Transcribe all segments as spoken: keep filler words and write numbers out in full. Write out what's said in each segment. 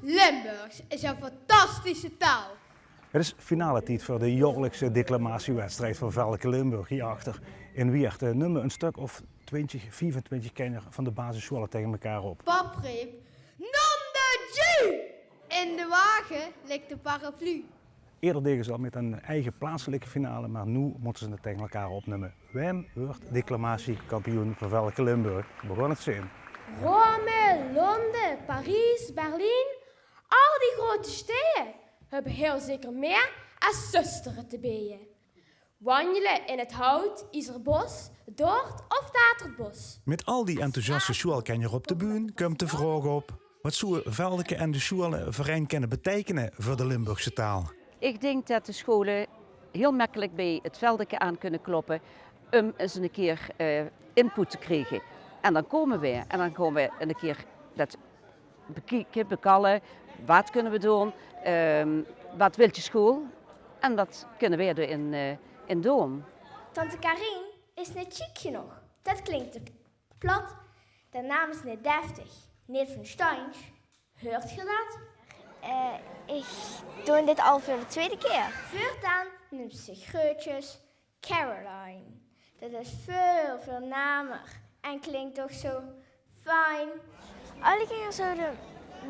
Limburgs is 'n fantastische taal. Het is finaletied veur de jaorlikse declamatiewedstrijd van Veldeke Limburg hie achter in Wieërt. Eh, numme 'n stök of twintjig, viefentwintjig kenjer van de basissjole taenge mekaar op. Pap reep: "Nom de Dieu!" In de wage lik de paraplu. Eerder dege ze al mit 'n eige plaatselijke finale, maar noe mótte ze 't taenge mekaar opnumme. Waem wuuert declamatiekampioen van Veldeke Limburg? Begon het zin. Rome, Londen, Parijs, Berlien, al die grote steje höbbe hiel zeker mieë es zöstere te beje. Wanjele in het hout, iezer bos, dort of dater 't bos. Mit al die enthousiaste sjoelkenjer op de bühne kump de vraog op: wat zoeë Veldeke en de sjoele veur ein kinne beteikene veur de Limburgse taal? Ik dink det de sjole hiel mekkelik bie het Veldeke aan kinne kloppe um ens 'ne kier, eh, input te kriege. En dan kome we en dan gaon we 'ne kier det bekieke, bekalle. Wat kinne we doon? Ehm, wat wilt de sjool? En wat kinne we d'r in, eh, in doon? Tante Karin is neet sjiek genóg. Det klink te plat. De naam is neet deftig. Neet van Steins. Huurt geer det? Eh, ik doon dit al veur de twiede kier. Veurtaan numt ze zich greutjes Caroline. Det is väöl veurnamer en klink toch zo fijn. Alle kinjer zouwe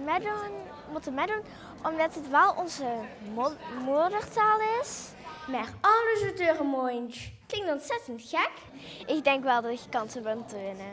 metdoon, mótte metdoon, ómdet het waal ózze mo-, modertaal is. Mer alles oet eure móndj klink ontzettend gek. Ik dink waal det ik kans höb um te winne.